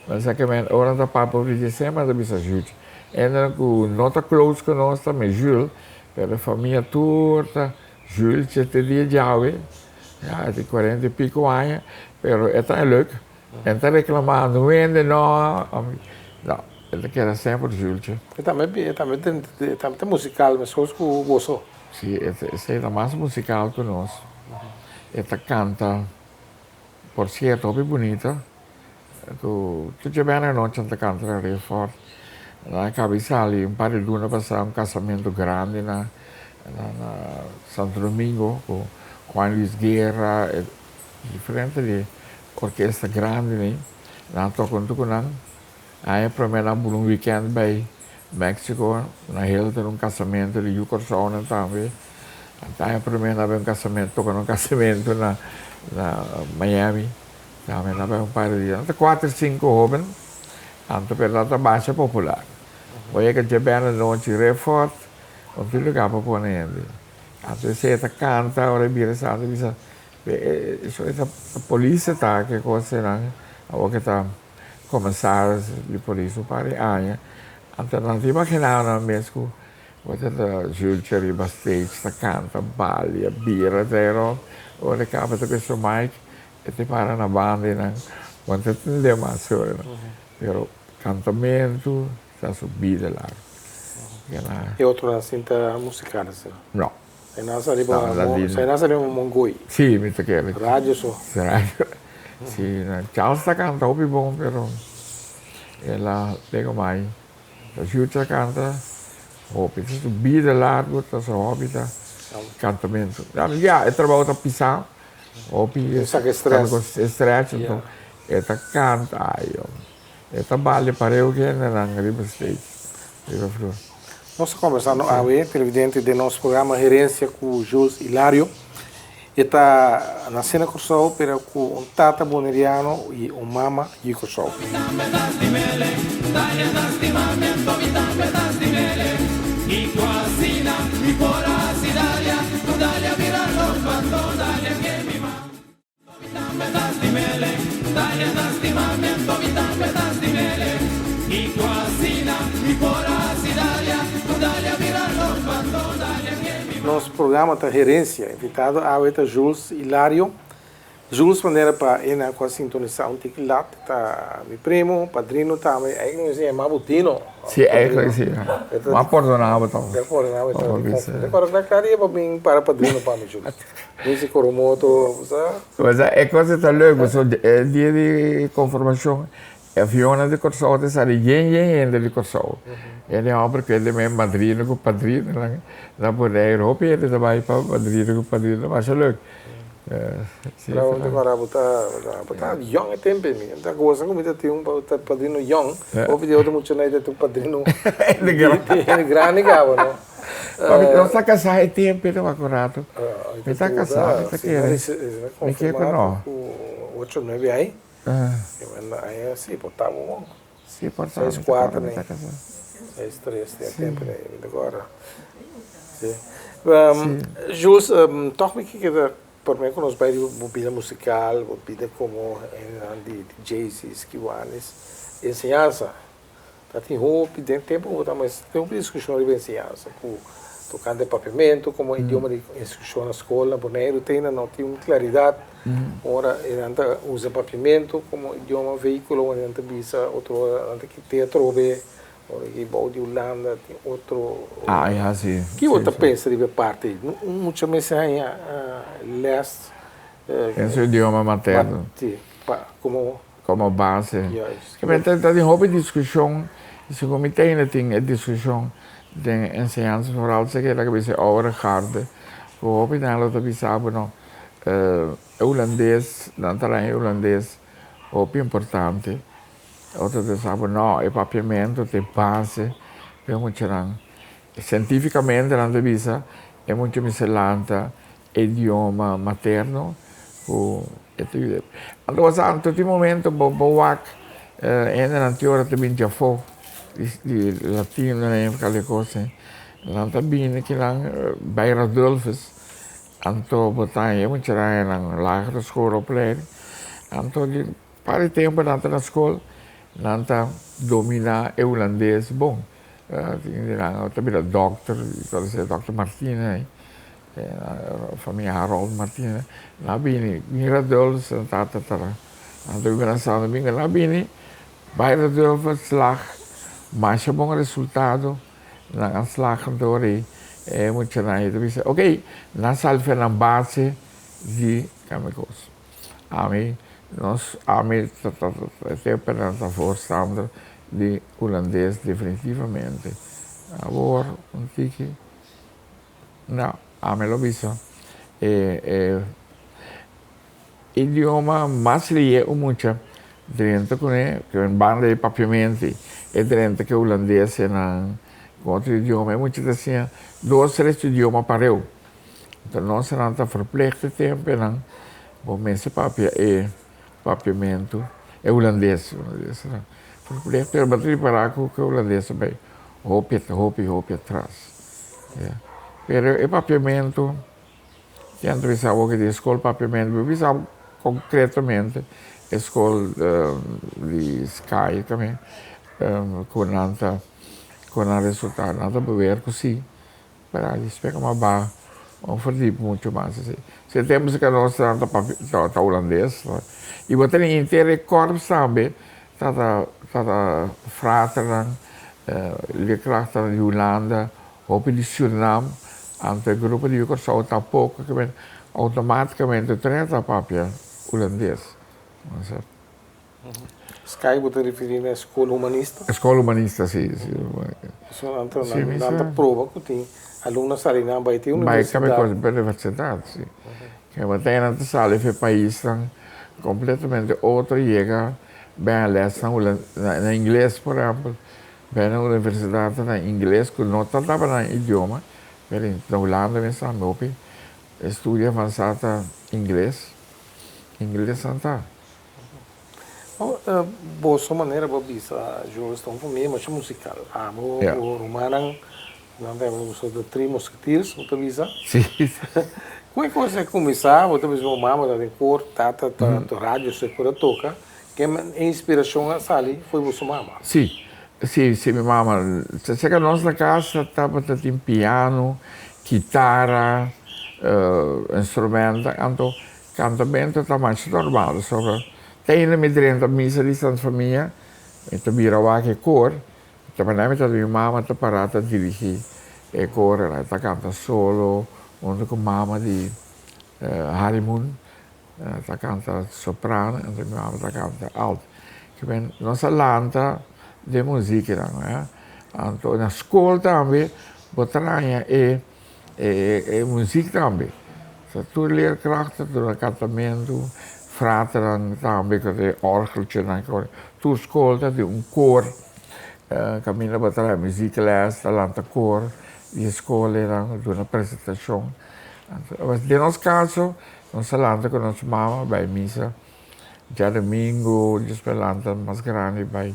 Bo sa ke men ora ta papia over dje semper ta bisa Jultje. Hendenan ku no ta close ku nos ta me Jul, pero e famia tur ta Jultje te dia djawe, ya e tin cuarenta y pico aña, pero e ta leuk. E no ta reclama no hende no, no, e ta keda semper Jultje. E tambe e tambe e tambe ta musical meskos ku boso. Si, esei ta mas musical ku nos. E ta kanta, por sierto, hopi bunita. Ku tur djabièrnè anochi nan ta kanta na Riffort. Nan a kaba di sali un par di luna pasá un kasamentu grandi na na Santo Domingo ku Juan Luis Guerra, e diferente di orkesta grandi nei. Nan a toka huntu ku nan. Aña promé nan bula un wikènt bai Mexico, na Hilton un casamentu di yu Corsounan tambe. Anto aña prome na bay un casamentu, toca na un casamentu na na Miami, tambe na bay un par di dia. Nan ta cuater cinco hoben, anto pero nan ta basha popular. Bo yega djabièrnè nochi Riffort, no tin lugar pa pone hende. Anto esei ta canta, ora e bira sa, ta bisa, e ta polis ta ke cos einan, awor ke ta. Komisaris di polis un par di aña, anto nan ta imaginá nan mes ku bo ta ta Jultje riba stage ta kanta, balia, bira ta rònt, ora e kaba ta ku su mic e ta para na banda i nan bo no ta tende mas ora no, pero kantamentu ta su bida largu. E otronan sin ta musikal asina? No. E nan sa riba e nan sa riba Mongoi. Sí, mi ta kere. Radio so. Radio. Sí, Charles ta canta hopi bon, pero el a pega mai. Jude ta canta hopi. Ta su bida largo, ta su hobby ta cantamento. Ya, e trabou ta pisa hopi. E saca stress. E stress, anto e ta canta, ay hombre. E ta bali pareu ku hendenan riba stage, riba flur. Nos ta kombersando awe, televidente, den nos programa Herencia ku Jules Hilario. E ta nase na Kòrsou, pero ku un tata boneriano i un mama di Kòrsou. Nos programa ta Herencia. Invitado awe ta Jules Hilario. Jules manera pa ena cu a sintonisa un tiki lat ta mi primo, padrino tambe. Eigenlijk nos yama bo Dino. Si, eigenlijk si. Ma pordona bo toch. Mi a pordona bo toch. Pero cada dia bo bin para padrino pa mi, Jules. Misi Coromoto, sa. Pues e cosa ta leuk, pasobra e dia di konfirmashon e avionnan di Kòrsou ta sali yen yen hende di Kòrsou. Hende hòmber ku hende muhé, madrina ku padrinonan na Boneiru. Hopi hende ta bai pa madrina ku padrino, masha leuk. Pero mi ta kòrda bo ta bo ta yòn e tempu ei, mi ta gosa ku mi ta tin un padrino yòn, hopi di e otro muchanan ei ta tin un padrino di grandi kaba no. Papi nos ta kasá e tempu ei ta wak un ratu. Mi ta kasá, mi ta kere. Mi ke ku no. Ocho nuebe ai. Si por ta bo. Si por ta. Seis kuater nei. Seis tres den e tempu ei, mi ta kòrda. Si. Jules, tòg mi ke keda promé ku nos bai riba bo bida musikal, bo bida komo hendenan di Jaycees, Kiwanis, enseñansa. Ta tin hopi, den tempu ku bo ta mes, tin hopi diskushon riba enseñansa ku tokante papiamentu komo idioma di instrukshon na skol na Boneiru te ainda no tin un klaridat ora e nan ta usa papiamentu komo idioma vehikulo ora nan ta bisa otro ora nan ta kit'é atrobe ora ki bou di Hulanda tin otro. Ah ya si. Ki bo ta pensa riba e parti ei? Mucha mester haña lès. Den su idioma materno. Si, pa komo. Komo base. Kimente ta tin hopi diskushon, segun mi tende tin e diskushon den enseñansa foral esaki ta bisa e oude garde ku hopi nan lo ta bisa bo no e hulandes nan ta laña e hulandes hopi importante otro ta bisa bo no e papiamento ta e base pa e muchanan sientificamente nan ta bisa e mucha mester lanta e idioma materno ku e ta yuda. Anto bo sa anto tin momento bo bo wak hendenan tin ora ta bin djafó di latinonan i kal kos nan ta bini kinan bai Radulphus anto bo ta haña mucha nan lagere school opleiding anto di par di tempo nan ta na skol nan ta domina e hulandes bon tin di nan ta bira dòkter dòkter Martina. Famia Harold Martina nan a bini bin Radulphus nan tata ta nan ta biba na San Domingo nan a bini bai Radulphus slag masha bon resultado nan a slag dor ei e muchanan ei ta bisa ok nan sali for nan base di kami kos ami nos ami ta ta ta ta voorstander di hulandes definitivamente awor un tiki. No, ami lo bisa e e idioma mas lihe un mucha drenta kuné ku un banda di papiamento e drenta ku e hulandes e nan ku otro idioma e mucha ta siña dos tres idioma pareu. Enton nos nan ta verplicht e tempu nan bo mester papia e papiamento e hulandes verplicht pero bo ta ripara ku e hulandes a bai hopi hopi hopi atras. Pero e papiamentu, si anto bisa bo di e skol papiamentu, bo bisa konkretamente e skol di Sky tambe ku nan ta ku nan resultado nan ta beweer ku si, pero a spera mas baha bo verdiep mucho mas así. Si e tempu si nos ta papia ta hulandes i bo ta henter e korps tambe ta ta fraternan Leerkrachten di Hulanda, hopi di Surinam, anto e grupo di Yu Kòrsou tampoko, ke men outomátikamente tur hende ta papia hulandes. Sky bo ta referí na e skol humanista? E skol humanista, si. So anto nan ta proba ku tin alumno sali nan bai te universidat. Bai kaba universidat, si. Ke bataya nan ta sali for e paisnan kompletamente otro yega. Bèn lès na ingles, por ehèmpel, bèn na universidat na ingles ku no ta tabata nan idioma, pero na Hulanda mes tambe hopi estudio avansá ta ingles, ingles nan ta. Boso manera bo bisa Jules ta un famia masha musical. Abo bo rumannan nan ta yama boso the three musketeers bo ta bisa. Si. Con e cosa a cuminsa? Bo ta bisa bo mama ta den koor, tata ta radio se por a toca. Ken e inspiracion a sali foi boso mama? Si, si, si mi mama. Cerca nos na casa tabata tin piano, kitara, instrumento, anto Cantamento ta masha normal, pasobra te ainda mi drenta misa di Santa Famia, mi ta bira wak e koor, ta manera mi ta mi mama ta para ta dirigi e koor, e ta canta solo hunto cu mama di Harry Moon, ta canta soprano, anto mi mama ta canta alto. Kimen nos a lanta den muzieknan, anto na school tambe bo ta haña e. E muziek tambe. Sa tur leerkrachten ta duna kantamentu, fraternan tambe ku e orgeltjenan. Tur skol ta tin un koor kaminda bo traha muziekles, ta lanta koor di e skolnan duna presentashon. Den nos kaso nos a lanta ku nos mama bai misa djadumingu, despues lanta mas grandi bai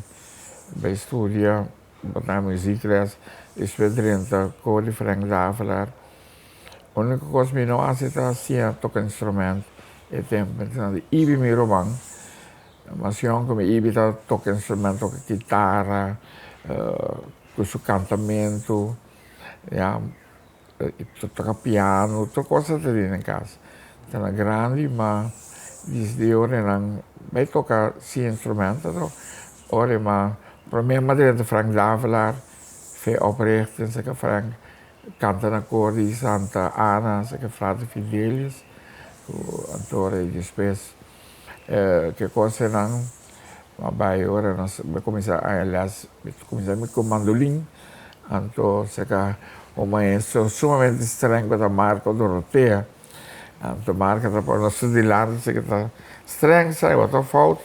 bai studia. Bo ta muziekles, despues drenta koor di Frank Davelaar. Uniko kos mi no hasi ta siña toka instrument e tempu. Mi ta di Ibi mi ruman, mas yòn ku mi Ibi ta toka instrument, toka kitara, ku su kantamentu, ya, toka piano, tur kos ta tin den kas. Ta na grandi ma disdi ora nan bai toka siña instrumento anto ora ma prome ma drenta Frank Davelaar fe oprichting saka Frank kanta na koor di Santa Ana saka Frater Fidelius ku anto ora despues ke kos nan ma bai ora nos a kuminsá haña lès mi kuminsá ku mandolin anto saka un maestro sumamente streng ku ta Marco Dorotea anto Marco ta pone nos dilanti esaki ta streng sa bo ta fout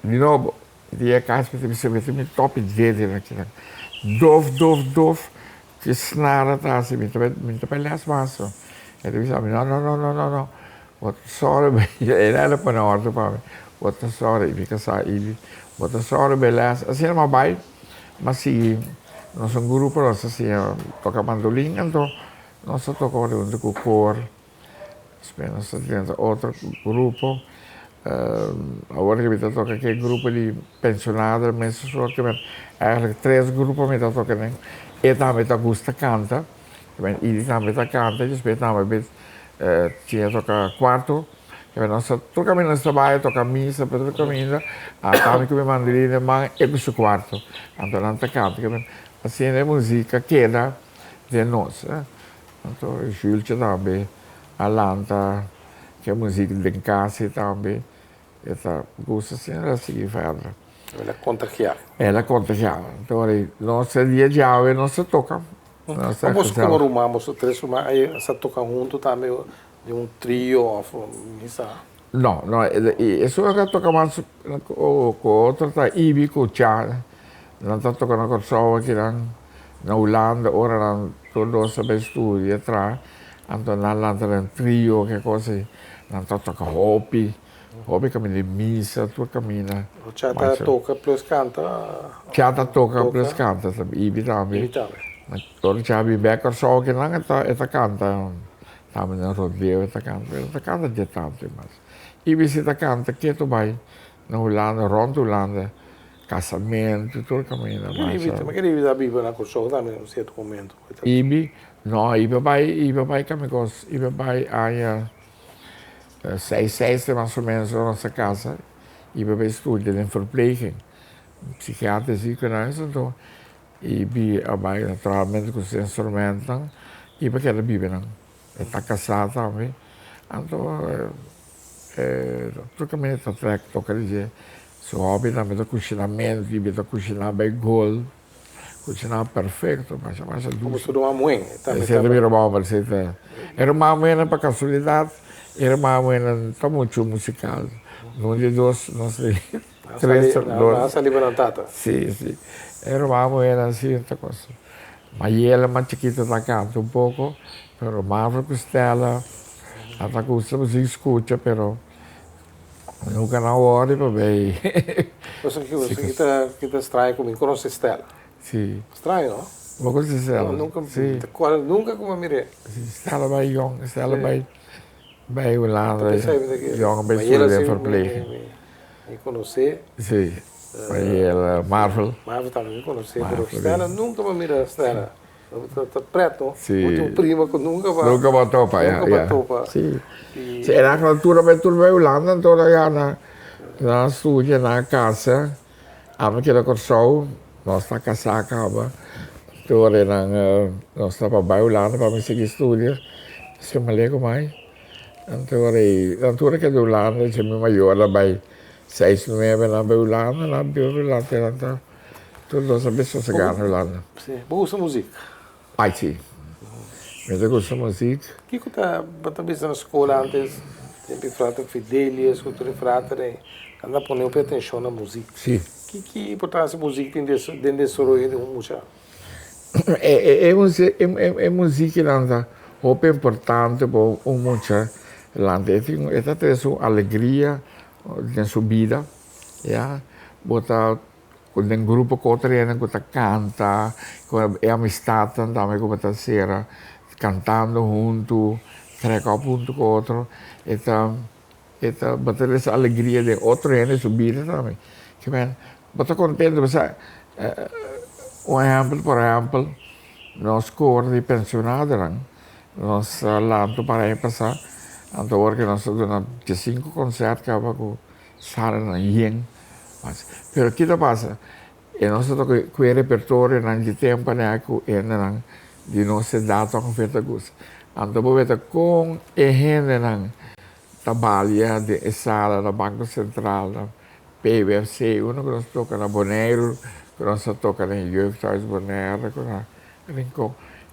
di nobo di e kas mi ta bisa mi ta mi topi dede na kinan dof dof dof ki snara ta hasi mi ta mi ta bai lès mas e ta bisa mi no no no no no bo ta sòru e la pone òrdu pa mi bo ta sòru i mi kasá i bo ta sòru bai lès asina mi a bai mi a sigui nos un grupo nos a siña toka mandolin anto nos a toka huntu ku kor. Despues nos ta drenta otro grupo. Awor ke mi ta toka ku e grupo di pensionado mes soort ke men eigenlijk tres grupo mi ta toka den. E tambe ta gusta kanta. Idi tambe ta kanta despues tambe mi siña toka kuarto. Nos ta tur kaminda nos ta bai toka misa pa tur kaminda ami ku mi mandolina den man e ku su kuarto. Anto nan ta kanta. Asina e musika keda den nos. Anto Jultje tambe a lanta ku e muzik den kas ei tambe. E ta gusta asina el a sigui verder. El a kontagiá. El a kontagiá. Anto ora nos e dia djawe nos ta toka. Nos ta Boso komo ruman, boso tres ruman ei sa toka huntu tambe den un trio òf mi sa? No, no, esun a toka mas ku otro ta Ibi ku Cha. Nan ta toka na Kòrsou akinan. Na Hulanda ora nan tur dos a bai studia traha, anto nan lanta den trio ke kos ei, nan ta toka hopi, hopi kaminda di misa tur kaminda. Cha ta toka plus kanta? Cha ta toka plus kanta tambe, Ibi tambe. Ibi tambe. Ora Cha bin bek Kòrsou kinan e ta kanta tambe na rodeo e ta kanta, pero e ta kanta dje tantu mas. Ibi si ta kanta ketu bai na Hulanda, rònt Hulanda. Casamentu, tur caminda masha. Ma kende Ibi ta biba na Kòrsou tambe na un sierto momento? Ibi? No, Ibi a bai, Ibi a bai kami kos, Ibi a bai aña seis seis mas o menos ora nos a casa, Ibi a bai studia den verpleging, psikiater ziekenhuis, anto Ibi a bai naturalmente ku su instrumentnan, Ibi a keda biba nan. E ta kasá tambe. Anto tur kaminda ta trèk toka di dje. Su hòbi tambe ta kushinamentu i mi ta kushiná bai gol. Kushiná perfekto, masha masha dushi. Komo su ruman muhé tambe ta. Esei ta mi ruman hòmber, esei ta. E ruman muhénan pa kasualidat, e ruman muhénan ta muchu musikal. Un di dos, nos tres, dos. Nan a sali pa nan tata. Si, si. E ruman muhénan si ta kos. Mayela mas chikito ta canta un poco, pero Marvel cu Stella a ta gusta pa sigui scucha, pero Nunka nan wòrdu pa bay. Pasobra ki pasobra ki ta ki ta straño ku mi konosé Stella. Si. Straño no? Bo konosé Stella? No, nunka mi ta kòrda nunka ku mi a mir'é. Si, Stella bai yòn, Stella bai bai Hulanda yòn bai studia verpleging. Mi konosé. Si, Mayela, Marvel. Marvel tambe mi konosé, pero Stella nunka mi a mira Stella. Ta pret no? Si. Un prima ku nunka ba. Nunka ba topa, ya. Nunka ba topa. Si. Si, e nan tur bai tur bai Hulanda anto nan gana nan studia, nan kasa. Ami keda Kòrsou, nos ta kasá kaba. Tur e nan nos ta pa bai Hulanda pa mi sigui studia. Esei malé ku mai. Anto ora nan tur a keda Hulanda, dje mi mayor a bai seis nuebe nan bai Hulanda, nan biba Hulanda te nan ta. Tur nos a bisa sosegá na Hulanda. Sí. Bo gusta muzik? Ai sí. Mi ta gusta muzik. Kiko ta bo ta bisa na skol antes, tempu e frater Fidelius ku tur e frater ei, nan ta pone hopi atenshon na muzik. Sí. Ki ki importansia muzik tin den desaroyo di un mucha? E e muzikinan ta hopi importante pa un mucha lanta. E ta trese un alegria den su bida, ya. Bo ta Ku den grupo ku otro hende ku ta kanta, ku e amistatnan tambe ku bo ta sera kantando huntu, trek op huntu ku otro, e ta e ta bo ta resa alegria den otro hende su bida tambe. Kimen bo ta kontento pasobra un ehèmpel por ehèmpel nos kor di pensionadonan nos a lanta un par aña pasá anto awor ke nos ta duna diesinku konsèrt kaba ku Salanan yen. Pero ki ta pasa? E nos ta toka ku e repertorionan di temponan ku hendenan di nos edat ongeveer ta gusta. Anto bo weta kon e hendenan ta balia den e sala na Banko Sentral, na PWFC, unda ku nos toka na Boneiru, ku nos ta toka na Jeugdhuis Bonaire, ku na Rincon.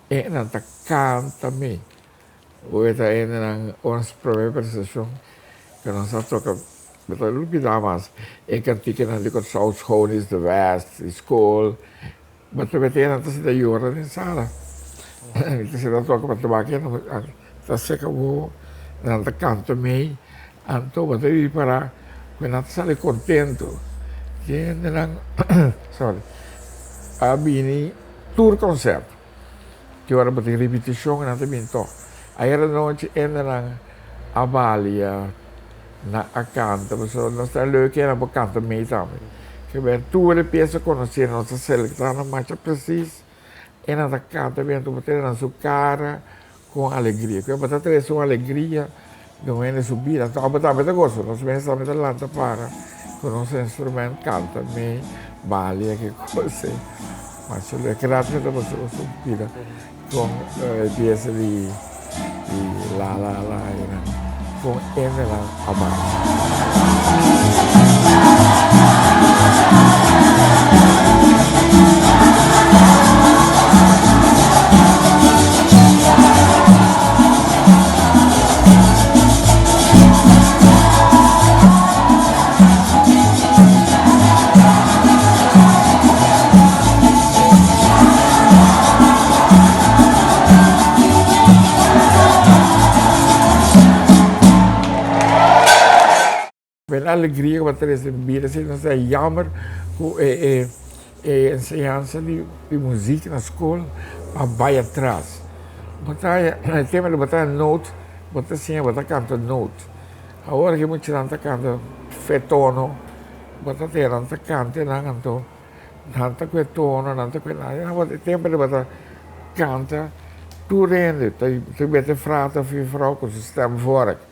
E hendenan ta kanta mi. Bo ta hendenan ons prome presentashon ku nos a toka, bo ta lubida mas e kantikanan di Kòrsou, Schoon is de best, di skol, bo ta mete nan ta sinta yora den sala, mi ta sinta toka pa tabak e nan ta seka wowo, nan ta kanta mei, anto bo ta ripará ku nan ta sali kontentu, ki hendenan sorry a bini tur konsèrt. Ki ora bo tin ripitishon nan ta bin tòg. Ayer anochi hendenan a balia, nan a kanta pasobra nos ta leuk hende por kanta mei tambe. Ke ber tur e piesa konosí nos ta selektá nan masha presis e nan ta kanta bien tur bo tene nan su kara ku un alegria. Ke bo ta trese un alegria den un hende su bida. Anto abo tambe ta gosa, nos mes tambe ta lanta para ku nos instrument kanta mei, balia ki kos ei. Masha lek rato mi ta gosa gosa un pida kon e piesa di la la la einan kon hendenan a balia. Ben alegria ku bo ta trese den bida si nos ta jammer ku e enseñansa di muzik na skol a bai atras. Bo ta haña e tema di bo ta haña noot, bo ta siña bo ta kanta noot. Awor ki muchanan ta kanta fe tono, bo ta tene nan ta kanta nan anto nan ta kue tono, nan ta kue nan. E tempo di bo ta kanta tur hende ta mete frata of jufrou ku su stemvork.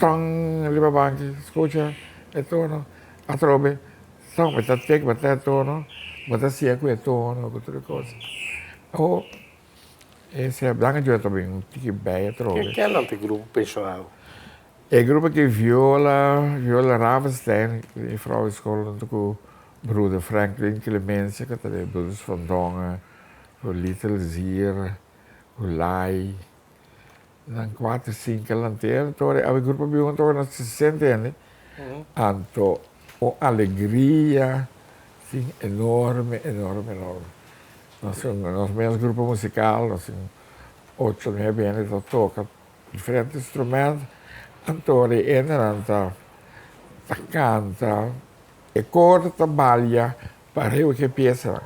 Tong riba banki, skucha e tono atrobe. Tong bo ta tek bo ta e tono, bo ta siña ku e tono ku tur e kos. Awo e sea blanca djo ta bin un tiki bij atrobe. Ken nan ta e grupo pensionado? E grupo aki Viola, Viola Ravenstein, e vrouwenskol hunto ku broeder Franklin Clemencia ku ta den Broeders van Dongen, ku Little Zier, ku Lai. Nan kuater sinka lantera tori awe grupo biu anto na sesenta hende anto un alegria sin enorme enorme enorme nos nos mes grupo musical nos tin ocho nuebe hende ta toka diferente instrumento anto ora e hendenan ta. ta kanta, e kor ta balia pareu ku e piesanan.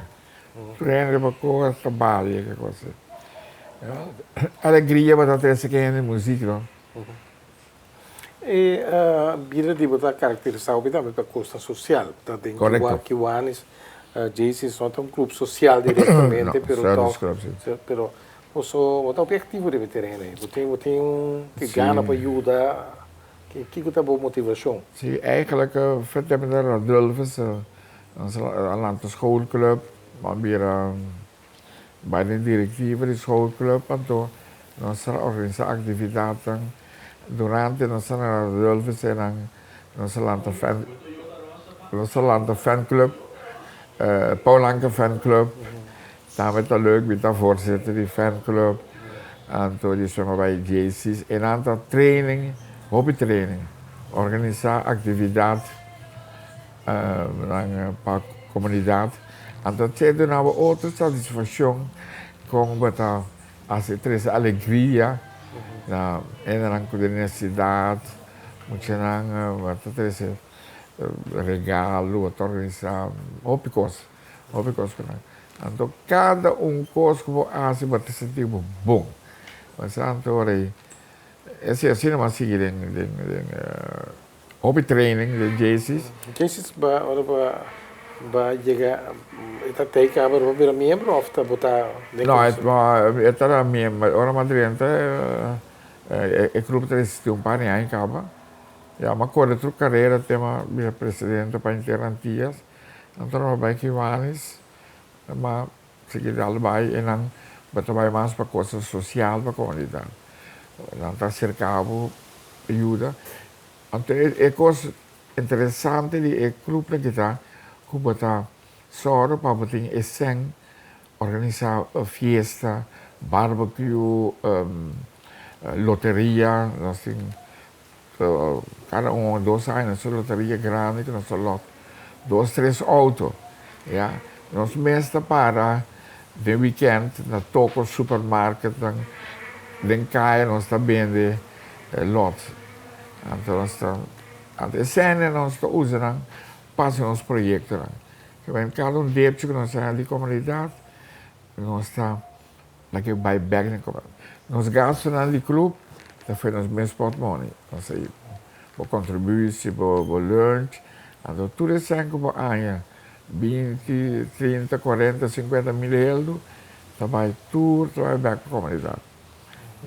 Tur hende riba kor ta balia ki kos ei. Alegria bo ta trese ku hende muzik no. E bida di bo ta karakterisá hopi tambe pa kosnan sosial. Ta den Kiwanis, Jaycees no ta un klup sosial direktamente pero tòg pero boso bo ta hopi aktivo riba e tereno ei. Bo tin bo tin un ke gana pa yuda. Kiko ta bo motivashon? Sí, eigenlijk vertel mi ta Radulphus nos a lanta schoolclub a bira bai den directiva di schoolclub anto nos a organisa actividadnan durante nos ta na Radulphus einan nos a lanta fan nos a lanta fanclub Paul Anka fanclub tambe ta leuk mi ta voorzitter di fanclub anto di esei bai Jaycees einan ta training hopi training organisa actividad. Nan pa comunidad. Anto te duna bo otro satisfaccion con bo ta haci trece alegria na hendenan cu den necesidad, muchanan bo ta trece regalo, bo ta organisa hopi cos, hopi cos cu nan. Anto cada un cos cu bo haci bo ta sinti bo bon. Pasobra anto ora ei esei asina bo a sigui den den. Hopi training den Jaycees. Jaycees ba ora ba ba yega e ta tei caba ora bo bira miembro of ta bo ta den No e ta na miembro ora mi a drenta e club ta resisti un par di aña caba ya mi a core tur carera te mi a bira presidente pa henter Antillas anto mi a bay Kiwanis mi a sigui dal bay e nan bo ta bay mas pa cosa social pa comunidad nan ta acerca bo pa yuda. Anto e kos interesante di e klupnan ki ta ku bo ta sòru pa bo tin e sèn organisá fiesta, barbecue, loteria, nos tin kada un o dos aña nos tin loteria grandi ku nos ta lòt dos tres outo ya. Nos mes ta para den wikènt na toko supermarketnan den kaya nos ta bende lòt. Anto nos ta, anto e sènde nos ta usa nan pa hasi nos proyektonan. Kimen kada un depchi ku nos ta haña di komunidat, nos ta lag'é bai bèk den komunidat. Nos gastunan di klup ta for nos mes pòtmòni. Nos ta bo kontribusi, bo lunch, anto tur e sèn ku bo haña, binti, trinta, kuarenta, sinkuenta mil heldu, ta bai tur ta bai bèk pa komunidat.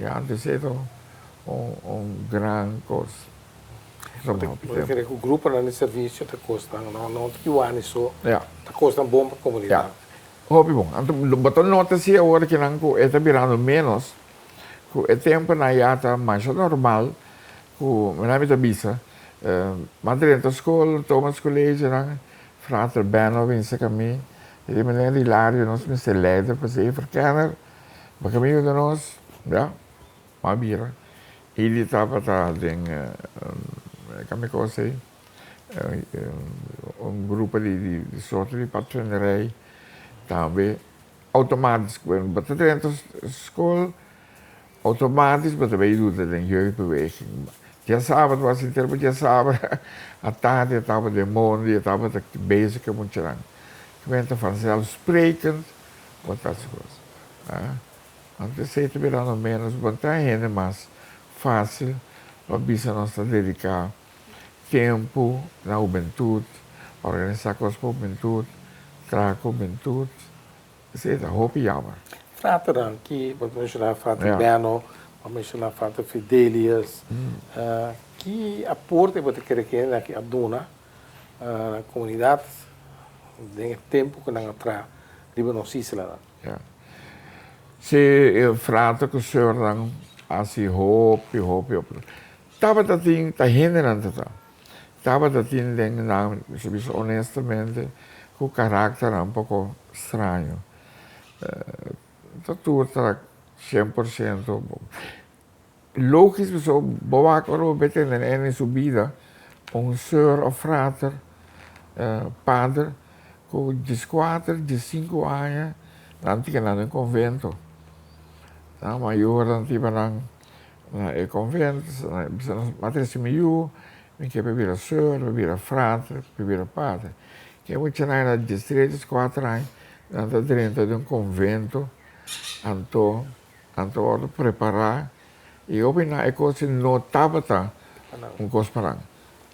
Ya antes e ta un gran kos. Bo ta kere ku gruponan di servisio ta kosnan, no no ta Kiwani so, ta kosnan bon pa komunidat. Ya, hopi bon. Anto bo ta nota si awor kinan ku e ta birando ménos, ku e temponan ya ta masha normal ku mi ta bisa, mas drenta skol, Thomas Collegenan, Frater Benno a binse ku mi, e di meneer Hilario nos mester leider pa esei verkenner. Bo ke yuda nos? Ya, m'a bira. Idi tabata den kami kos ei, un grupo di sorto di patfenderij tambe outomatisch. Bo ta drenta skol, outomatisch bo ta bay yuda den jeugdbeweging. Diasabra bo a sinti bo diasabra atardi e tabata den mondi, e tabata bezig ku e muchanan. Kimente vanzelfsprekend. Bo ta hasi kos. Anto esei ta birando ménos. Bo ta hende mas fásil pa bisa nos ta dediká tempu na hubentut, organisá kos pa hubentut, traha ku hubentut. Esei ta hopi yammer. Fraternan ki bo ta menshoná Frater Benno, bo a menshoná Frater Fidelius. Ki aporte bo ta kere ku hende aki a duna na komunidat den e tempu ku nan a traha riba nos islanan? Ya. Si e frater ku sùrnan hasi hopi, hopi, hopi. Tabata tin, ta hendenan ta ta. Tabata tin den nan, mi ta bisa honestamente, ku karakternan poko straño. Ta tur ta 100%. Logisch pasobra bo wak ora bo bay tende na ene su bida un soeur of frater, pader ku dieskuater, diesinku aña nan tin keda den konvento. Nan mayornan tin pa nan na e konvento, nan bisa nan m'a trese mi yu. Mi ke pa bira sùr, pa bira frater, pa bira pater. Ke muchanan na diestres, dieskuater aña, nan ta drenta den un konvento, anto nan ta wòrdu prepará i hopi nan e kos no tabata un kos pa nan.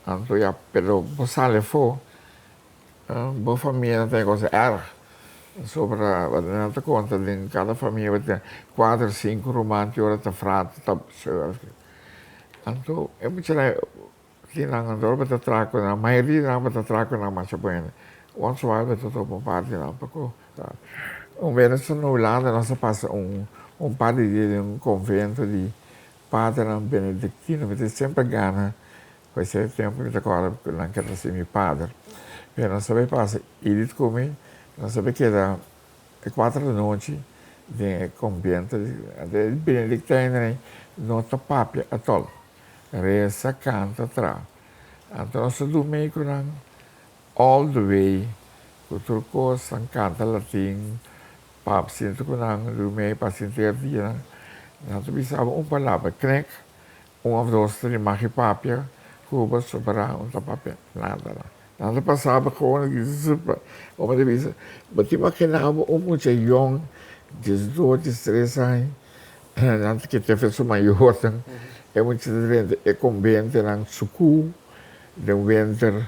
Anto ya, pero bo sali afó, bo famia nan ta e kos èrg. Pasobra nan ta konta den kada famia bo tin kuater, sinku ruman ki ora ta frater, ta sùr. Anto e muchanan tin nan anto ora bo ta traha ku nan, mayoria di nan bo ta traha ku nan masha bueno. Once a while bo ta topa un par di nan poko. Un bes nos ta na Hulanda nos a pasa un un par di dia den un konvento di padernan benediktino. Mi ta semper gana ku esei tempu mi ta kòrda ku nan keda si mi pader. Pero nos a bai pasa Edith ku mi, nos a bai keda E kuater di nochi den e konbento di e benediktijnen no ta papia atòl. Resa, kanta, tra. Anto nos ta durmi ku nan all the way ku tur kos, nan kanta latin, pap sinta ku nan, durmi pa sinter dia nan. Nan ta bisa bo un palabra, knek, un òf dos ta di magi papia ku bo sobrá, un ta papia nada. Nan ta pasaba kon di zupa. Oma ta bisa, bo ta imaginá bo un mucha yòn, diesdos, diestres aña, nan ta kete fe su mayornan, e mucha ta drenta e kombentenan sukú, den wenter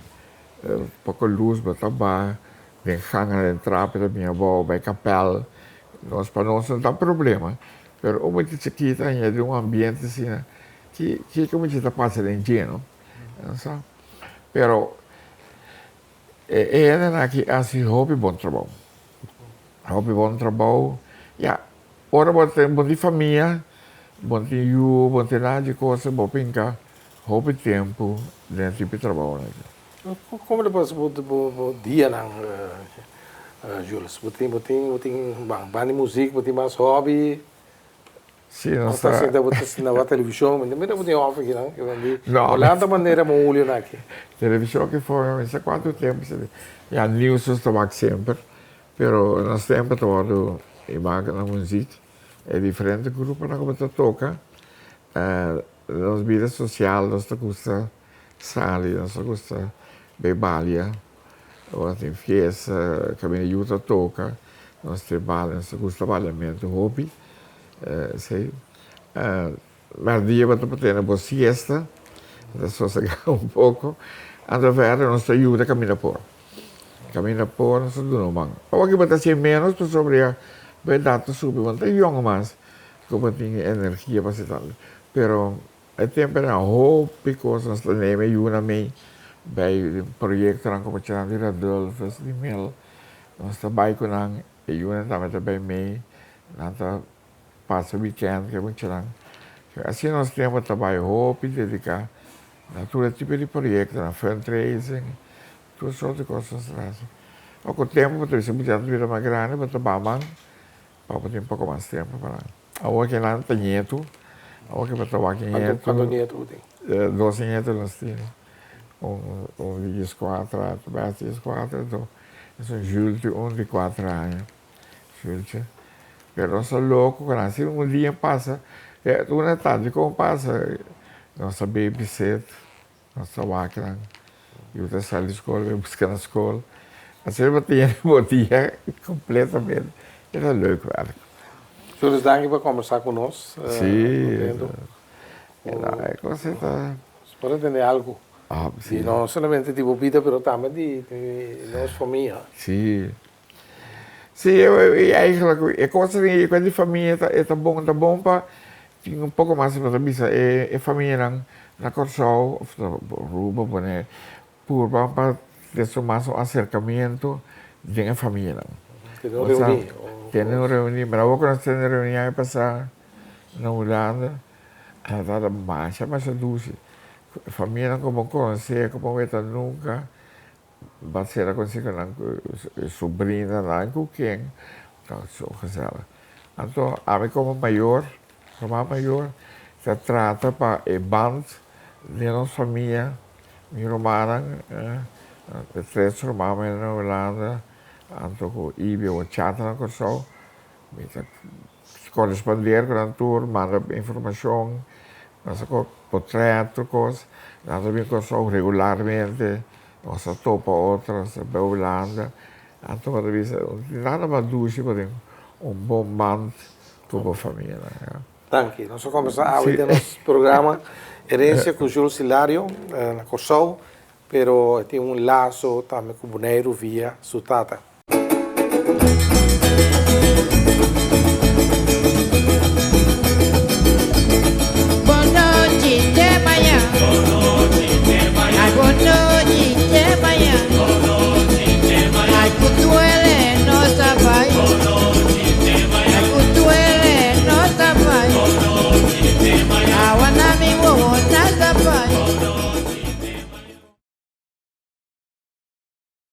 poko lus bo ta baha, den ganga den trapi ta bini abou bai kapèl, nos pa nos no ta problema, pero un mucha chikito a haña den un ambiente asina, ki kiko mucha ta pasa den dje no? Sa. Pero e hendenan aki a hasi hopi bon trabou. Hopi bon trabou. Ya, ora bo tin bo tin famia, bo tin yu, bo tin nada di cosa, bo pinka hopi tempu den e tipo di trabounan aki. Como ta pasa bo bo dianan, Jules? Bo tin bo tin bo tin banda di muzik, bo tin mas hobby? Si, nos ta. Sinta bo ta sinta wak televishon, mi ta mira bo tin off aki nan, no. Holanda manera bo Julio na aki. Televishon aki for mi sa kuantu tempu si, ya news nos ta wak semper, pero nos tempu ta wòrdu e wak na muzik, e diferente gruponan ku bo ta toka, nos bida sosial nos ta gusta sali, nos ta gusta bai balia, ora tin fiesta kaminda yu ta toka, nos ta balia, nos ta gusta baliamentu hopi. Sí. Merdia bo ta por tene bo siesta, ta sosegá un poko. Anto verder nos ta yuda kaminda por. Kaminda por nos ta duna un man. Awor ki bo ta hasi ménos pasobra ya bo edat ta subi, bo no ta yòn mas ku bo tin energia pa hasi tantu. Pero e tempu era hopi kos nos ta neme yuna mei bai proyektonan komo Chan di Radulphus, di Mel. Nos ta bai ku nan. E yunan tambe ta bai mei, nan ta pasa wikènt ku e muchanan. Asina nos tempu ta bai hopi dediká na tur e tipo di proyektonan, fundraising, tur sort di kos nos ta hasi. Ora ku tempu bo ta bisa muchanan ta bira mas grandi bo ta baha man pa bo tin poko mas tempu pa nan. Awor ke nan ta ñetu, awor ke bo ta wak ñetu. Kuantu ñetu bo tin? Dos ñetu nos tin. Un di dieskuater, ta bai hasi dieskuater, anto esun Jules tin un di kuater aña, Jultje. Pero nos ta loko ku nan, si un dia pasa, una tardi kon pasa, nos ta babysit, nos ta wak nan, yu ta sali skol bai buska na skol, asina bo ta yena bo dia kompletamente, e ta leuk werk. Jules, danki pa kombersá ku nos. Si, e kos ei ta. Nos por a tende algu di no solamente di bo bida pero tambe di nos famia. Sí. Sí, i eigenlijk e cosa di di famia ta e ta bon, ta bon pa tin un poko mas bo ta bisa e e famianan na Kòrsou òf na Aruba pone purba pa tin mas un aserkamiento den e famianan. Tene un reuní. Tene un reuní, mira awor ku nos tene reuní aña pasá na Hulanda. A tabata masha masha dushi. Famianan ku bo konosé, ku bo weta nunka, bo a sera konosí ku nan sobrinanan ku ken, ta so gezellig. Anto ami komo mayor, ruman mayor, ta trata pa e band den nos famia, mi rumannan, e tres rumannan na Hulanda, anto ku Ibi awor Chata na Kòrsou, mi ta. Correspondeer cu nan tur, manda informacion. Nos a potrèt tur kos. Nan ta bin Kòrsou regularmente. Nos a topa otro, nos a bai Hulanda. Anto bo ta bisa, no tin nada mas dushi pa tin un bon band ku bo famianan, ya. Danki. Nos a kombersá awe den nos programa Herencia ku Jules Hilario na Kòrsou, pero e tin un laso tambe ku Boneiru via su tata.